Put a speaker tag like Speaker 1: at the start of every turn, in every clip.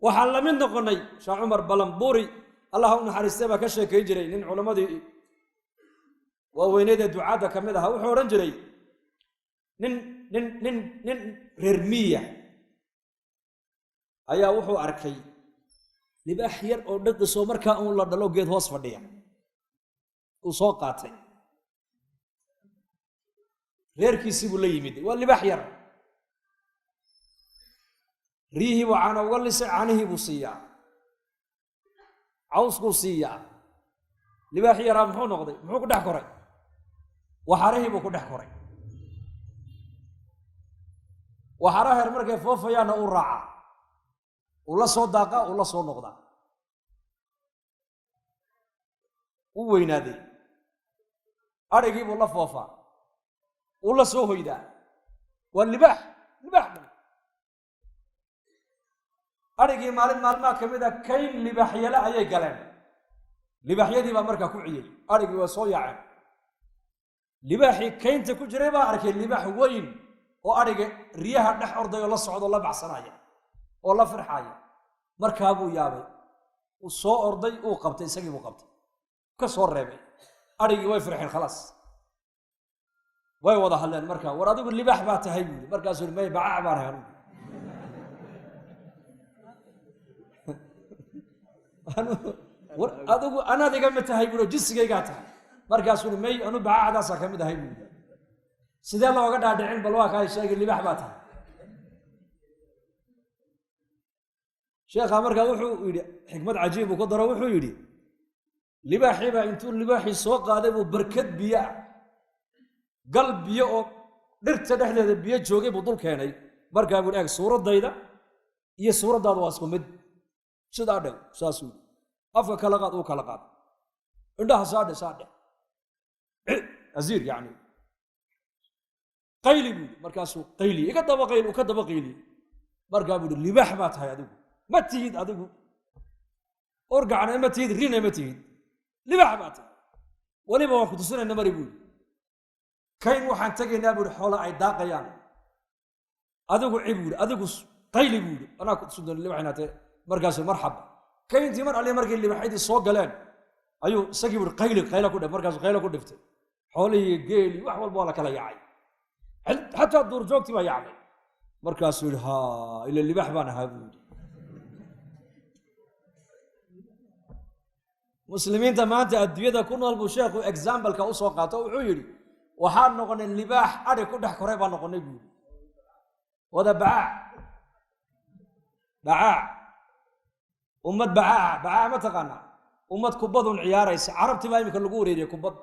Speaker 1: Waxaan la mid noqonnay Sheekh Cumar Balambuuri, Allah u naxariistay, baa ka sheekayn jiray, nin culammadii waaweyneed ee ducaadda ka mid ahaa. Wuxuu odhan jiray nin reer miya ayaa wuxuu arkay libaax yar oo dhiqisoo markaa uun la dhalo, geed hoos fadhiya. Uu soo qaatay, reerkiisii buu la yimid. Waa libaax yar. Riyihii buu caana uga lisay, caanihii buu siiyaa, cawskuu siiyaa. Libaaxii yaraa muxuu noqday? Muxuu ku dhex koray? Waxarihii buu ku dhex koray. Waxaraha yar markay foofayaanna uu raacaa, uu la soo daaqaa, uu la soo noqdaa. Uu weynaaday, adhigii buu la foofaa, uu la soo hoydaa. Waa libaax, libaax dhan. Adhigii maalin maalmaha ka mid a kayn libaaxyale ayay galeen. Libaaxyadii baa markaa ku ciyey, adhigii waa soo yaaceen. Libaaxii kaynta ku jiray baa arkay libaax weyn oo adhiga, riyaha dhex orday oo la socda oo la baxsanaya oo la firxaya. Markaa buu yaabay, uu soo orday, uu qabtay, isagii buu qabtay, ka soo reebay. Adhigii way firxeen, khalaas, way wada hadleen. Markaa, "War, adigu libaax baa tahay," buu yidhi. Markaasuu yidhi, "May, bacac baan ahay anugu. War, adigu anaad iga mid tahay," buui, "jinsigaygaa tahay." Markaasuu yidhi, "May, anu bacacdaasaa ka mid ahay," buu yidhi. Sidee looga dhaadhicin? Bal waa kaa sheegay libaax baa tahay. Sheekha markaa wuxuu yidhi, xikmad cajiib uu ku daro, wuxuu yidhi libaaxii baa intuu libaaxii soo qaaday buu barkad biyo ah, gal biyo oo dhirta dhexdeeda biyo joogay buu dul keenay. Markaa buu, "Eeg, suuraddayda iyo suuraddaadu waa isku mid. Sidaa dhew," saasuu yidhi. "Afka kala qaad." Uu kala qaad. "Indhaha saadhe." Saadhe. "Aziir, yacni qayli," buu yidhi. Markaasuu qayli, "Iga daba qayli." Uu ka daba qayliyey. Markaa buu yidhi, "Libaax baa tahay adigu, ma tihid adigu orgacna ma tihid, rina ma tihid, libaax baa tahay. Weliba waan ku tusinayna mari," buu yidhi. "Kayn waxaan tegaynaa," buu yidhi, "xoola ay daaqayaan. Adigu ci," buu yidhi, "adigu qayli," buu yidhi, "anaa ku tusin doona libaax inaad tahay." Markaasuu marxaba. Kayntii mar alle markay libaaxyadii soo galeen ayuu isagii buu yidhi, "Qayli, qayla ku dhif." Markaasuu qaylo ku dhiftay. Xoolihii, geelii, wax walba waa la kala yaacay, xataa duurjoogtii baa yaacday. Markaasuu yidhi, "Ha, ila libaax baan ahaa," buu yidhi. Muslimiinta maanta adduunyada ku nool buu sheekhu exampleka u soo qaato. Wuxuu yidhi, waxaan noqonay libaax adhi ku dhex koray baan noqonay, buu yidhi. Wada bacaac, bacaac, ummad bacaaca. Bacaac ma taqaanaa? Ummad kubadun ciyaaraysa. Carabtii baa iminka lagu wareeriyey kubad.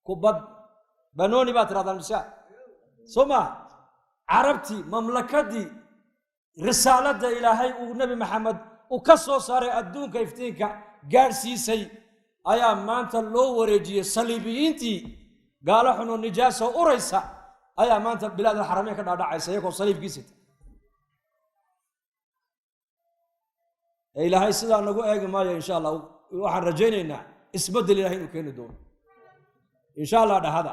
Speaker 1: Kubad banooni baa tirahdaan mise soo maa? Carabtii mamlakadii risaaladda Ilaahay uu Nebi Maxamed uu ka soo saaray, adduunka iftiinka gaadhsiisay, ayaa maanta loo wareejiyey saliibiyiintii. Gaalo xun oo nijaasa uraysa ayaa maanta bilaad alxarameyn ka dhaadhacaysa iyagoo saliibkii sita. Ee Ilaahay sidaa nagu eegi maayo, insha Allah. Waxaan rajaynaynaa isbeddel Ilahay inuu keeni doono, insha Allah. Dhahada.